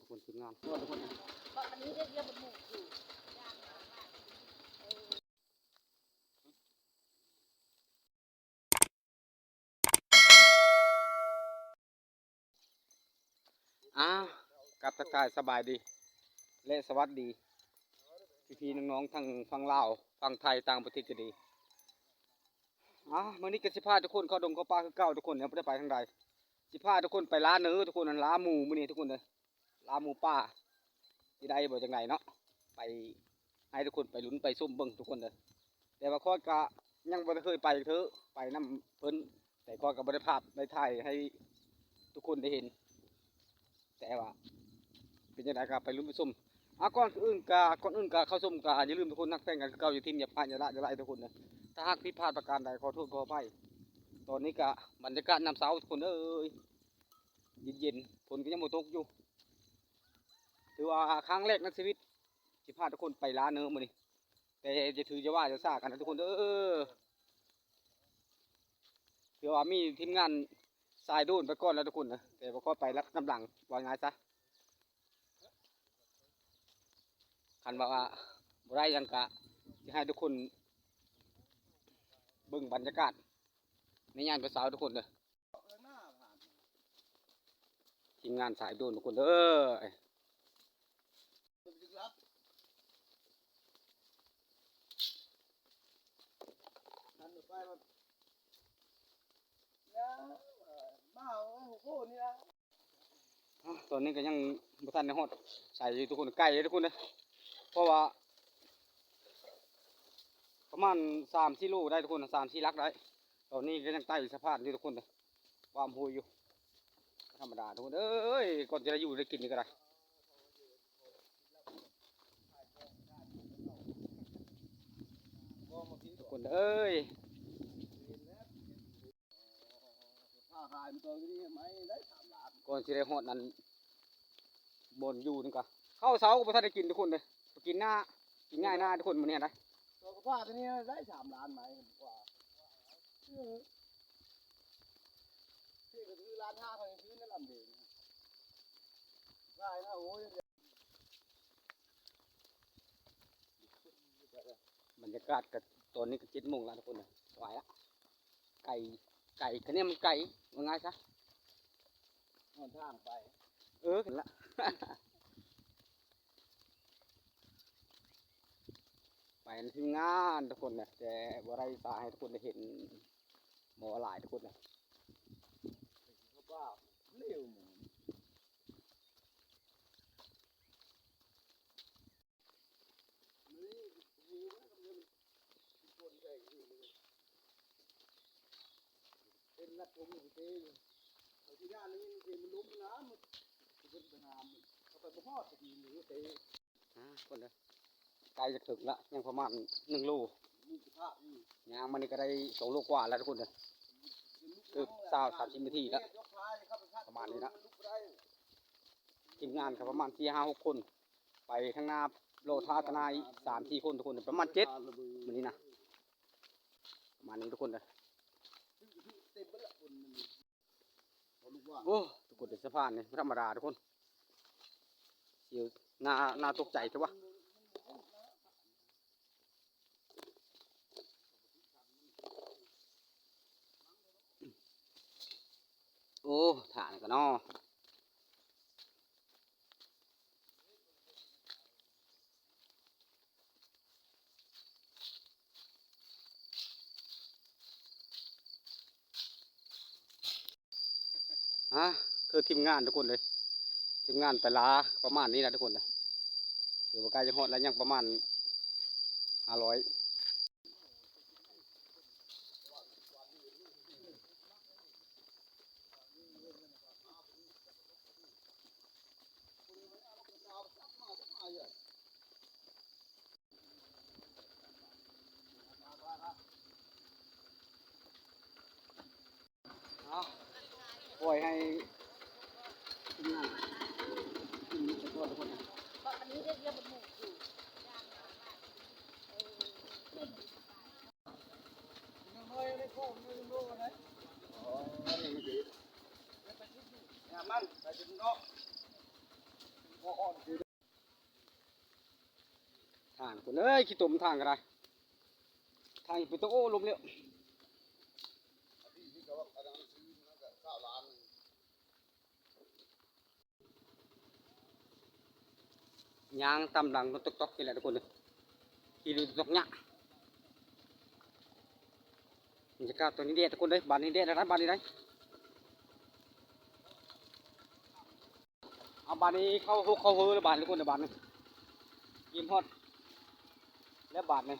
ຄົນທີມງານ ທຸກຄົນ ບັກອັນນີ້ເຮັດວຽກເປັນໝູ່ຢູ່ ອ້າວ ກັບທັກທາຍສະບາຍດີ ແລະ ສະຫວັດດີ ພີ່ໆ ນ້ອງໆ ທັງຝັ່ງລາວ ຝັ່ງໄທ ຕ່າງປະເທດກໍດີ. ອ້າວ ມື້ນີ້ກໍຊິພາທຸກຄົນເຂົ້າດົງເຂົ້າປ່າຄືເກົ່າທຸກຄົນ ຍັງບໍ່ໄດ້ໄປທາງໃດ. ຊິພາທຸກຄົນໄປລາເນີທຸກຄົນ ລາໝູມື້ນີ້ທຸກຄົນເດີ. ລາໝູປ່າ ຊິໄດ້ບໍ່ຈັ່ງໃດເນາະ ໄປໃຫ້ທຸກຄົນໄປລຸ້ນໄປຊົມເບິ່ງທຸກຄົນເດີ. ແຕ່ວ່າຂ້ອຍກະຍັງບໍ່ໄດ້ເຄີຍໄປເທື່ອ ໄປນຳເພິ່ນ ແຕ່ຂ້ອຍກະບໍ່ໄດ້ພາບໄດ້ຖ່າຍໃຫ້ທຸກຄົນໄດ້ເຫັນ ແຕ່ວ່າເປັນຈັ່ງໃດກະໄປລຸ້ນໄປຊົມ. ອາ ກ່ອນອື່ນກະ ກ່ອນອື່ນກະເຂົ້າຊົມກະຢ່າລືມທຸກຄົນຮັກແພງກັນຄືເກົ່າ ຢ່າຖິ້ມຢ່າປະຢ່າລະຢ່າໄລ່ທຸກຄົນເດີ. ຖ້າຫາກຜິດພາດປະການໃດຂໍໂທດຂໍອະໄພ. ຕອນນີ້ກະບັນຍາກາດຍາມເຊົ້າທຸກຄົນເອີຍ ເຢັນໆ ຝົນກໍຍັງບໍ່ຕົກຢູ່ ຖືວ່າຄັ້ງແລກໃນຊີວິດ ຊິພາທຸກຄົນໄປລາເນີມື້ນີ້ ແຕ່ຢ່າຖືຢ່າວ່າຢ່າສາກັນນະທຸກຄົນເດີ. ຖືວ່າມີທີມງານສາຍໂດຣນໄປກ່ອນແລ້ວທຸກຄົນນະ ແຕ່ບໍ່ຄ່ອຍໄປນຳຫຼັງ ວ່າງ່າຍຊະ. ຄັນວ່າບໍ່ໄດ້ຫຍັງກະຊິໃຫ້ທຸກຄົນເບິ່ງບັນຍາກາດໃນຍາມເຊົ້າທຸກຄົນເດີ. ທີມງານສາຍໂດຣນທຸກຄົນເດີ. ອາ ຕອນນີ້ກໍຍັງບໍ່ທັນໄດ້ຮອດໃສຢູ່ທຸກຄົນ ໄກເດ້ທຸກຄົນເດ້ ເພາະວ່າປະມານສາມສີ່ໂລໄດ້ທຸກຄົນ ສາມສີ່ຫຼັກໄດ້. ຕອນນີ້ກໍຍັງໄຕ່ສະພານຢູ່ທຸກຄົນເດ້ ຄວາມໂຫຍຢູ່ ບໍ່ທຳມະດາທຸກຄົນເອີຍ ກ່ອນຈະໄດ້ຢູ່ໄດ້ກິນນີ້ກໍໄດ້ ທຸກຄົນເອີຍ. ກ່ອນຊິໄດ້ຮອດນັ້ນ ບ່ອນຢູ່ນັ້ນກະ ເຂົ້າເຊົ້າກໍບໍ່ທັນໄດ້ກິນທຸກຄົນເດ້ ໄປກິນນາ ກິນຫຍ້ານາທຸກຄົນມື້ນີ້ນະ. ຕົວກະພ້າຕົວນີ້ໄດ້ສາມລ້ານໄມ້ກວ່າ ເອີ ເສຍກໍຄືລ້ານຫ້າເທົ່ານັ້ນຄືນັ້ນລຳເດ ຫຼາຍນະ ໂອ້ຍ. ບັນຍາກາດກໍຕອນນີ້ກໍເຈັດໂມງແລ້ວທຸກຄົນເອີຍ ສະບາຍລະ ໄກ ໄກ ຄັນນີ້ມັນໄກ ວ່າງ່າຍຊະ ຫົນທາງໄປ ເອີ ເຫັນລະ ໄປນຳທີມງານທຸກຄົນເອີຍ ແຕ່ບໍ່ໄດ້ຖ່າຍໃຫ້ທຸກຄົນໄດ້ເຫັນ ບໍ່ຫຼາຍທຸກຄົນເອີຍ. ເປັນນັກລົງເຕະຢູ່ ເອົາທີ່ດ້ານນີ້ເຕະມັນລົ້ມນ້ຳ ເປັນໄປຫາ ເຂົ້າໄປບໍ່ຮອດ ອາ ຄົນເດີ ໃກ້ຈະເຖິງລະ ຍັງປະມານໜຶ່ງໂລ ຍ່າງມານີ້ກໍໄດ້ສອງໂລກວ່າແລ້ວທຸກຄົນເດີ ເກືອບຊາວ ສາມສິບນາທີລະ ປະມານນີ້ລະ. ທີມງານກໍປະມານສີ່ຫ້າຫົກຄົນ ໄປທາງໜ້າ ລໍຖ້າຕາໜ້າອີກສາມສີ່ຄົນທຸກຄົນ ປະມານເຈັດມື້ນີ້ນະ ປະມານນີ້ທຸກຄົນເດີ. ໂອ້ ທຸກຄົນເດີ ສະພານນີ້ບໍ່ທຳມະດາທຸກຄົນ ຊິໜ້າ ໜ້າຕົກໃຈແທ້ວະ. ໂອ້ ທ່ານີ້ກໍເນາະ ຮະ ຄືທີມງານທຸກຄົນເລີຍ ທີມງານໄປລາປະມານນີ້ລະທຸກຄົນເລີຍ ຖືວ່າໃກ້ຈະຮອດແລ້ວ ຍັງປະມານຫ້າຮ້ອຍ. ເອົາ ປ່ອຍໃຫ້ທີມງານກິນໄປກ່ອນທຸກຄົນ. ບັກອັນນີ້ເຮັດວຽກເປັນໝູ່ຢູ່ ນ້ອຍໃນໂຄກນີ້ໂລໄດ໋ ອໍ ນີ້ມັນດີ ມັນໄປເຖິງນອກ. ທາງພຸ້ນເອີຍ ຂີ້ຕົມທາງກໍໄດ້ ທາງເປັນໂຕ ໂອ້ ລົມແລ້ວ. ຍ່າງຕາມຫຼັງລົດຕົກໆນີ້ແຫຼະທຸກຄົນເອີຍ ຂີ່ລົດຕົກຍາກ. ບັນຍາກາດຕອນນີ້ແດດທຸກຄົນເອີຍ ບາດນີ້ແດດແລ້ວນະ ບາດນີ້ໄດ໋. ເອົາ ບາດນີ້ເຂົ້າຫົກເຂົ້າເຮີແລ້ວບາດນີ້ທຸກຄົນເອີຍ ບາດນີ້ ເກມຮອດແລ້ວບາດນີ້.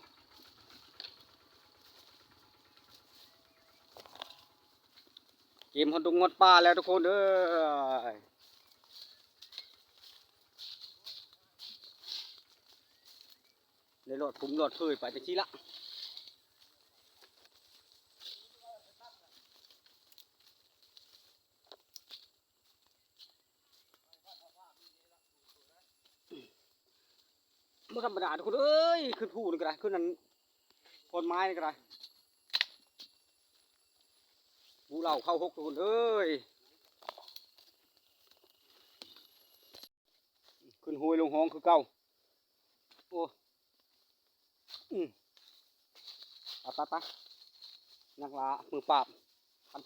ເກມຮອດດົງຮອດປ່າແລ້ວທຸກຄົນເອີຍ ໄດ້ລອດພຸ່ມລອດເຜີຍໄປຈັ່ງຊີ້ລະ. ບໍ່ທຳມະດາທຸກຄົນເອີຍ ຂຶ້ນພູນີ້ກໍໄດ້ ຂຶ້ນອັນ ໂພນໄມ້ນີ້ກໍໄດ້ ພູເຫຼົ່າເຂົ້າຫົກທຸກຄົນເອີຍ ຂຶ້ນຫ້ວຍລົງຮ່ອງຄືເກົ່າ. ໂອ້ ອືມ ໄປໆໆ ນັກລ່າມືປາບ ຂັ້ນ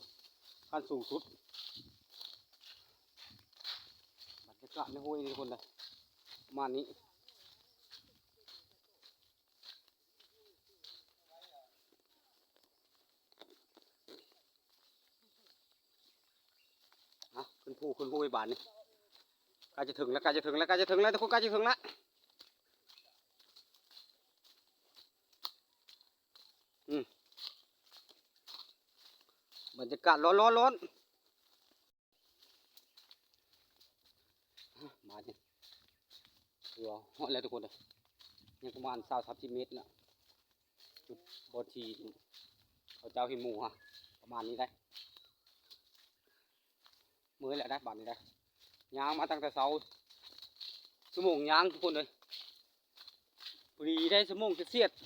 ຂັ້ນສູງສຸດ ບັນຍາກາດໃນຫ້ວຍນີ້ທຸກຄົນເດີ ປະມານນີ້. ເອົາ ຂຶ້ນພູຂຶ້ນຫ້ວຍບາດນີ້ ໃກ້ຈະເຖິງແລ້ວ ໃກ້ຈະເຖິງແລ້ວ ໃກ້ຈະເຖິງແລ້ວທຸກຄົນ ໃກ້ຈະເຖິງແລ້ວ. ອືມ ບັນຍາກາດຮ້ອນໆໆ ມານີ້ ຖືວ່າຮອດແລ້ວທຸກຄົນເດີ ຍັງປະມານຊາວສາມສິບເມດນະ ຈຸດບ່ອນທີ່ເຂົາເຈົ້າເຫັນໝູ່ຮະ ປະມານນີ້ໄດ໋. ເມື່ອຍແລ້ວໄດ໋ບາດນີ້ໄດ໋ ຍ່າງມາຕັ້ງແຕ່ເຊົ້າ ຊົ່ວໂມງຍ່າງທຸກຄົນເອີຍ ພໍດີໄດ້ຊົ່ວໂມງສຽດໆ.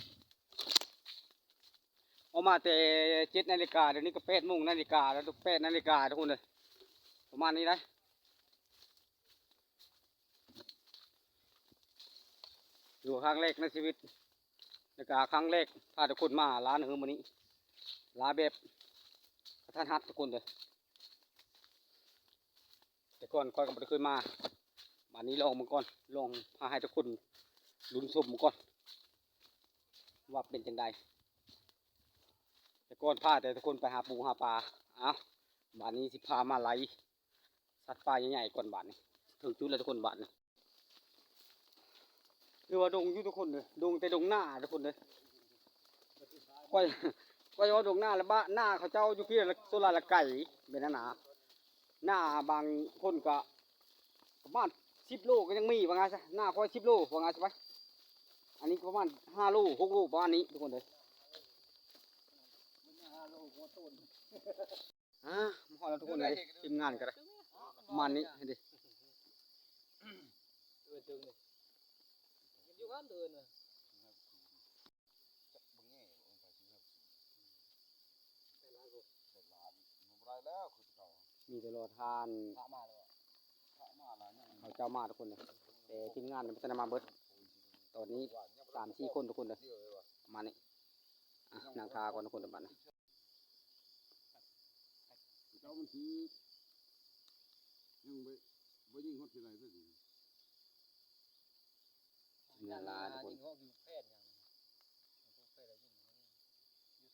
ອອກມາແຕ່ເຈັດນາລິກາ ດຽວນີ້ກໍແປດໂມງນາລິກາແລ້ວ ແປດນາລິກາທຸກຄົນເອີຍ ປະມານນີ້ໄດ໋. ຖືວ່າຄັ້ງແລກໃນຊີວິດ ແລ້ວກໍຄັ້ງແລກພາທຸກຄົນມາລາວເຮີມື້ນີ້ ລາວແບບກະທັນຫັດທຸກຄົນເດີ. ແຕ່ກ່ອນຂ້ອຍກໍບໍ່ໄດ້ເຄີຍມາ ບາດນີ້ລອງເບິ່ງກ່ອນ ລອງພາໃຫ້ທຸກຄົນລຸ້ນຊົມເບິ່ງກ່ອນ ວ່າເປັນຈັ່ງໃດ. ແຕ່ກ່ອນພາແຕ່ທຸກຄົນໄປຫາປູຫາປາ ເອົ້າ ບາດນີ້ຊິພາມາໄລ່ສັດປ່າໃຫຍ່ໆກ່ອນບາດນີ້. ເຖິງຈຸດແລ້ວທຸກຄົນ ບາດນີ້ ຖືວ່າດົງຢູ່ທຸກຄົນເດີ ດົງແຕ່ດົງໜາທຸກຄົນເດີ. ຂ້ອຍ ຂ້ອຍວ່າດົງໜາລະບາດ ໜາເຂົາເຈົ້າຢູ່ພີ້ລະ ສ່ວນຫຼາຍລະໄກ ແມ່ນນະ ໜາບາງຄົນກະປະມານສິບໂລກໍຍັງມີ ວ່າງ່າຍຊະ ໜາຂ້ອຍສິບໂລ ວ່າງ່າຍຊະໄປ. ອັນນີ້ກໍປະມານຫ້າໂລ ຫົກໂລ ປະມານນີ້ທຸກຄົນເດີ. ອ່າ ມາຮອດແລ້ວທຸກຄົນເອີຍ ທີມງານກໍໄດ້ ປະມານນີ້ເດ້. ມີແຕ່ລໍທ່ານເຂົາເຈົ້າມາທຸກຄົນເດີ ແຕ່ທີມງານຍັງບໍ່ທັນໄດ້ມາເບິດ. ຕອນນີ້ສາມສີ່ຄົນທຸກຄົນເດີ ປະມານນີ້. ອ່ະ ນັ່ງຖ້າກ່ອນທຸກຄົນເດີ ບາດນີ້. ເຈົ້າມັນຖື ຍັງບໍ່ ບໍ່ຍິງຮອດທີ່ໃດເລີຍ. ເວລາທຸກຄົນ ຢູ່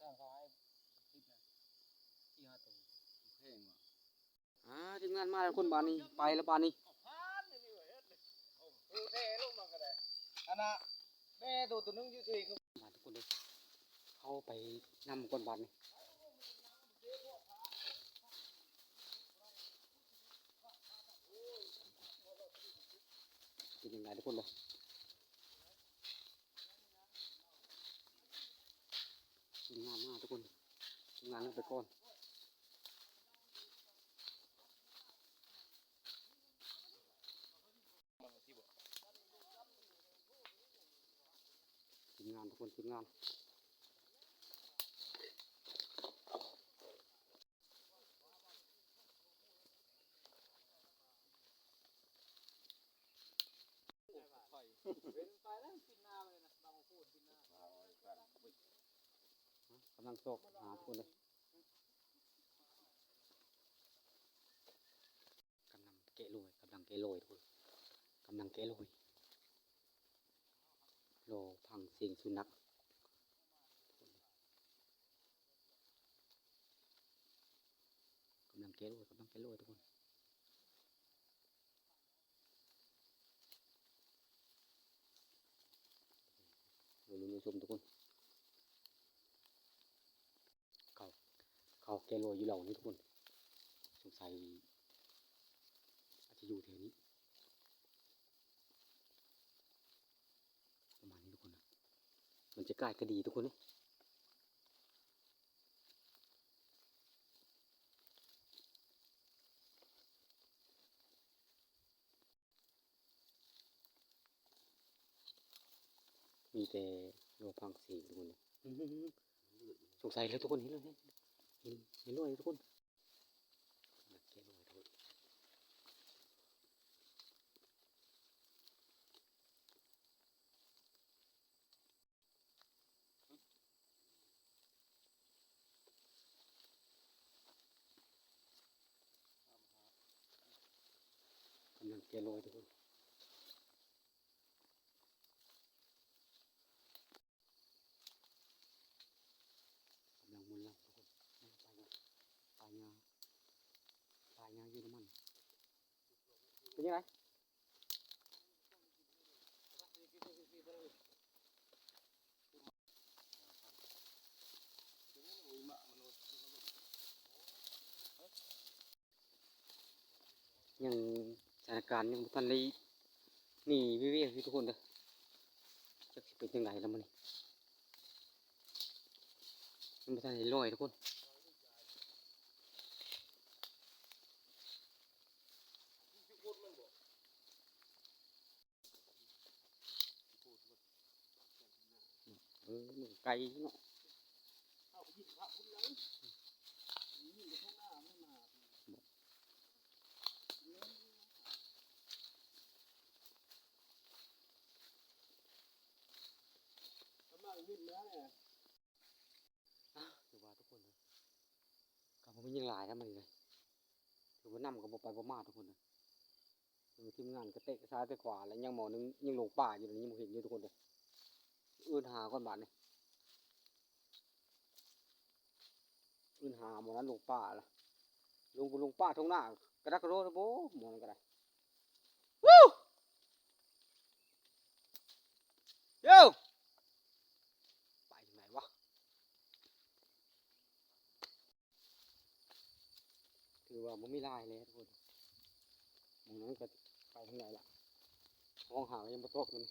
ທາງເຂົາໃຫ້ ແພງວ່າ ອ່າ ທີມງານມາແລ້ວຄົນ ບາດນີ້ໄປແລ້ວບາດນີ້. ອັນນ່າ ແມ່ໂຕ ໂຕໜຶ່ງຢູ່ທີ່ ມາທຸກຄົນເດີ ເຂົ້າໄປນຳກ່ອນບາດນີ້. ເປັນຈັ່ງໃດທຸກຄົນເດີ ທີມງານມາທຸກຄົນ ທີມງານລົງໄປກ່ອນ. ທີມງານທຸກຄົນ ທີມງານ. ກຳລັງຊອກຫາທຸກຄົນເດີ ກຳລັງແກະລອຍ ກຳລັງແກະລອຍທຸກຄົນ ກຳລັງແກະລອຍ ລໍຟັງສຽງສຸນັກ ກຳລັງແກະລອຍ ກຳລັງແກະລອຍທຸກຄົນ ມາລຸ້ນມາຊົມທຸກຄົນ ເຂົາ ເຂົາແກະລອຍຢູ່ເຫຼົ່ານີ້ທຸກຄົນ ສົງໄສອາດຈະຢູ່ແຖວນີ້ ປະມານນີ້ທຸກຄົນ ບັນຍາກາດກະດີທຸກຄົນເອີຍ. ມີແຕ່ລໍຟັງສຽງທຸກຄົນ ສົງໄສແລ້ວທຸກຄົນ ເຫັນແລ້ວ ເຫັນ ເຫັນລອຍແລ້ວທຸກຄົນ ກຳລັງແກະລອຍທຸກຄົນ ກຳລັງມ່ວນລຳທຸກຄົນ ປາຍາ ປາຍາ ປາຍາຢູ່ນ້ຳມັນ ເປັນຈັ່ງໃດ? ຍັງສະຖານະການຍັງບໍ່ທັນໄດ້ໜີວິວໆຢູ່ທຸກຄົນເດີ ຈັກຊິເປັນຈັ່ງໃດລະມື້ນີ້ ຍັງບໍ່ທັນໄດ້ລອຍທຸກຄົນ. ເອີ ໄກເນາະ ອ່າ ຖືວ່າທຸກຄົນເອີຍ ກໍບໍ່ມີຫຍັງຫຼາຍນຳມັນເລີຍ ຖືວ່ານ້ຳກໍບໍ່ໄປບໍ່ມາທຸກຄົນເອີຍ. ເອີ ທີມງານກໍເຕະຊ້າຍເຕະຂວາ ແລ້ວຍັງໝໍໜຶ່ງຍັງຫຼົງປ່າຢູ່ ຍັງບໍ່ເຫັນຢູ່ທຸກຄົນເດີ ເອີ້ນຫາກ່ອນບາດນີ້ ເອີ້ນຫາໝໍນັ້ນຫຼົງປ່າລະ ຫຼົງ ຫຼົງປ່າທົ່ງໜ້າກະດັກກະໂດດໂບ ໝໍນັ້ນກໍໄດ້ ວູ້ ໂຢ ໄປທາງໃດວະ? ຖືວ່າບໍ່ມີຫຼາຍແລ້ວທຸກຄົນ ໝົງນັ້ນກໍໄປທາງໃດລະ ມອງຫາກໍຍັງບໍ່ພົບຢູ່ນີ້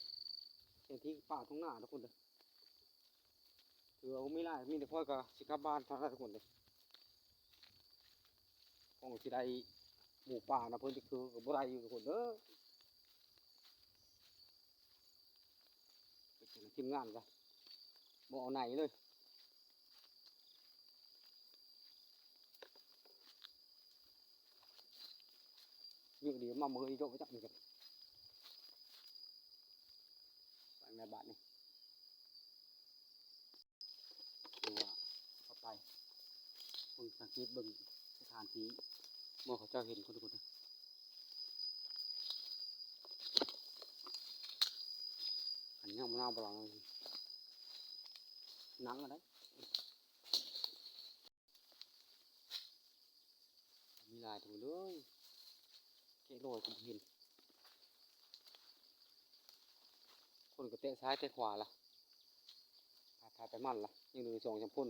ເປັນທີ່ປ່າທົ່ງໜ້າທຸກຄົນເດີ ຖືວ່າບໍ່ມີຫຼາຍ ມີແຕ່ຂ້ອຍກໍຊິກັບບ້ານເທົ່ານັ້ນທຸກຄົນເດີ ຄງຊິໄດ້ໝູປ່ານຳເພິ່ນ ຄືກໍບໍ່ໄດ້ຢູ່ທຸກຄົນເດີ. ເປັນຈັ່ງໃດທີມງານກະບໍ່ເອົາໃນເລີຍ ຢູ່ດີມາເມີອີໂຕະໄປຈັກນີ້ກັນ ໄປແມ່ບາດນີ້. ຫຼືວ່າເຂົ້າໄປເບິ່ງ ສັງເກດເບິ່ງສະຖານທີ່ ໝໍເຂົາເຈົ້າເຫັນຄົນທຸກຄົນ ອັນຍັງບໍ່ນາບໍ່ລອງ ນັ່ງກໍໄດ້ ມີຫຼາຍທຸກຄົນເອີຍ ແກະລອຍກໍບໍ່ເຫັນ ຄົນກໍແຕະຊ້າຍແຕະຂວາລະ ພາໄປໝັ້ນລະ ຍັງເຫຼືອສອງສາມຄົນ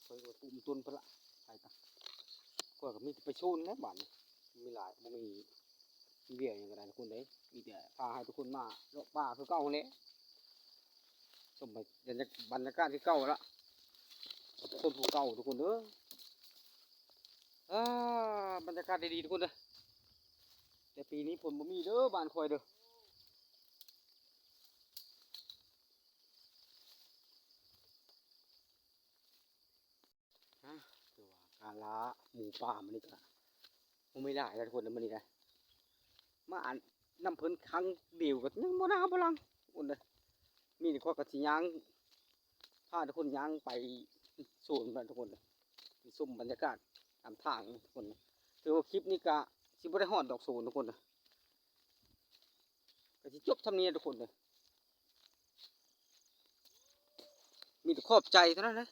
ເພິ່ນກໍກຸມຕົ້ນເພິ່ນລະ ໄປກະ ຂ້ອຍກໍມີແຕ່ໄປໂຊນແຫຼະບາດນີ້ ມີຫຼາຍ ບໍ່ມີ ມີວຽກຫຍັງກໍໄດ້ທຸກຄົນເດ້ ມີແຕ່ພາໃຫ້ທຸກຄົນມາເລາະປ່າຄືເກົ່າຫັ້ນແຫຼະ ຊົມບັນຍາ ບັນຍາກາດຄືເກົ່າຫັ້ນລະ ຄົນຜູ້ເກົ່າທຸກຄົນເດີ ອ່າ ບັນຍາກາດດີໆທຸກຄົນເດີ ແຕ່ປີນີ້ຝົນບໍ່ມີເດີບ້ານຂ້ອຍເດີ ອ່າ ຖືວ່າການລ່າໝູປ່າມື້ນີ້ກະບໍ່ມີຫຼາຍແລ້ວທຸກຄົນເດີ ມື້ນີ້ກະ ມາອັນນຳເພິ່ນຄັ້ງດຽວກໍຍັງບໍ່ໜາວບໍ່ຫຼັງ ທຸກຄົນເດີ. ມີແຕ່ຂ້ອຍກໍຊິຍ່າງ ພາທຸກຄົນຍ່າງໄປໂຊນນັ້ນ ທຸກຄົນເດີ ໄປຊົມບັນຍາກາດຕາມທາງ ທຸກຄົນເດີ. ຖືວ່າຄລິບນີ້ກໍຊິບໍ່ໄດ້ຮອດດອກໂຊນ ທຸກຄົນເດີ ກໍຊິຈົບສ່ຳນີ້ ທຸກຄົນເດີ. ມີແຕ່ຂອບໃຈເທົ່ານັ້ນເດີ.